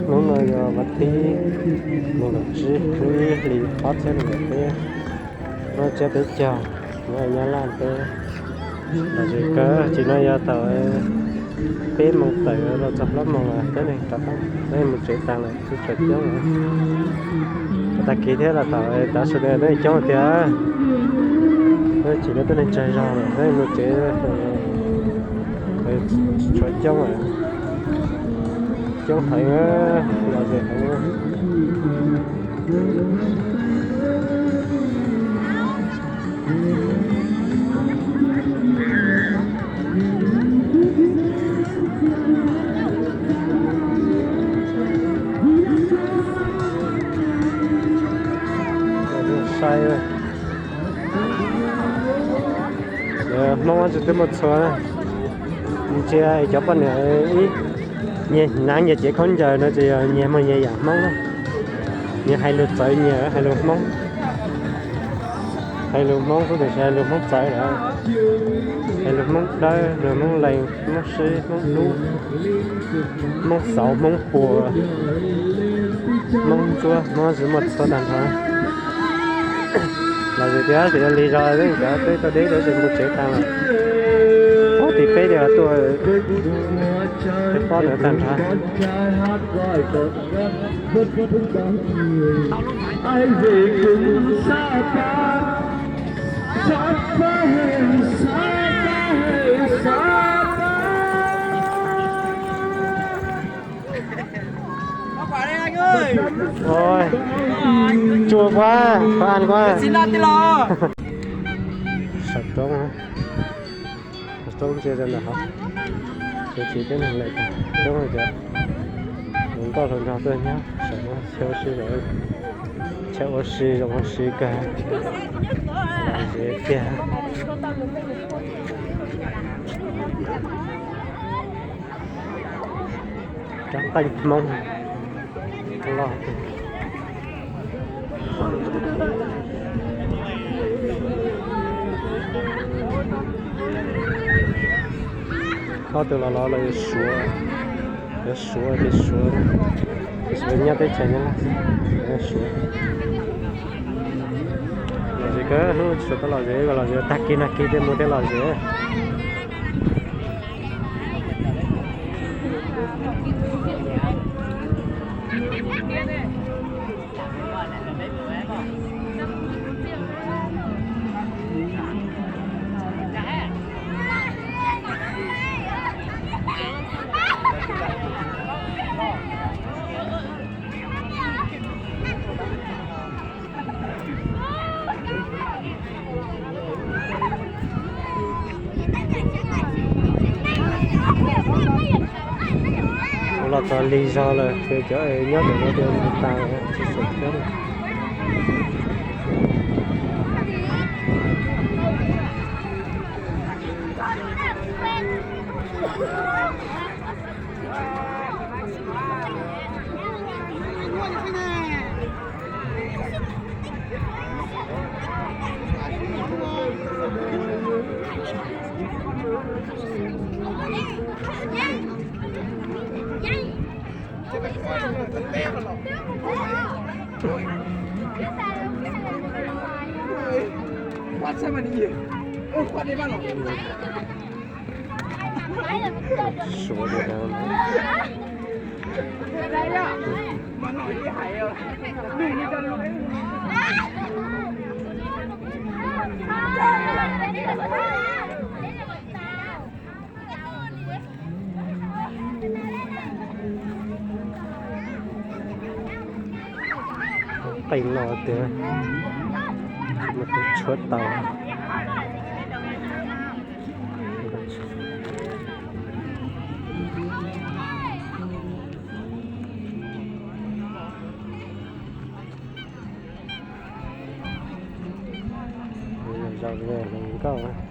Hnub no yog vas thib nees nkaum tsib, hnub ib hlis ob txhiab nees nkaum peb. Nyob tsiab peb caug, nyob Nyab Laj teb. Los tsev kawg, tsis no yog thaum peb moos tawm los txog plaub moos los peb neeg rov qab, peb mus tsev tas lawm, tsis tshua coob. Tag kis thiab los thaum tav su no peb coob tiag, peb tsis no tuaj neeg tsawg zog lawm, peb mus tsev tsis tshua coob lawm. Coob heev, los ze heev. Sai, Hmoob tsis twb muaj txhua, ntsia cov poj niam ib, nyias hnav nyias cev khaub ncaws no ces yog nyias muaj nyias yam Hmoob na. Nyias hais lus txawv, nyias hais lus Hmoob, hais lus Hmoob xwb tiam sis hais lus Hmoob txawv lawm. Hais lus Hmoob dawb, lus Hmoob lees, Hmoob sib, Hmoob dub, Hmoob xauv, Hmoob puas, Hmoob ntsuab, Hmoob tsis muaj txhua tag nrho. Los yus thiab ces yog lig zog, cov peb tuaj deb ces mus tsev tas lawm. Ub, tim peb tias tuaj, peb pob ntawd tag nrho. Tsuas kuv, kuv an kuv. Saum roob, roob ntsia rau ntawm hauv, tsis tib neeg lawm, roob cov hluas nkauj hluas nraug tuaj nyob saum no, chaw ua si zoo, chaw ua si zoo ua si kawg. Los ze tiag. Rab qeej Hmoob loj. Ob tug los los los yuav Suav, yuav Suav ces Suav, ces Suav nyob teb chaws Nyab Laj, yuav Suav. Lom zem kawg, hnub tsis tau lom zem, lom zem tag kis nag kis thiaj mus thiaj lom zem. Los txog lig zog lawm ces cov nyob ntawm no ces mus tas tsis tshua coob. Suav Việt Nam. Qeej no tias tus tshuav tau. Zoo nkauj.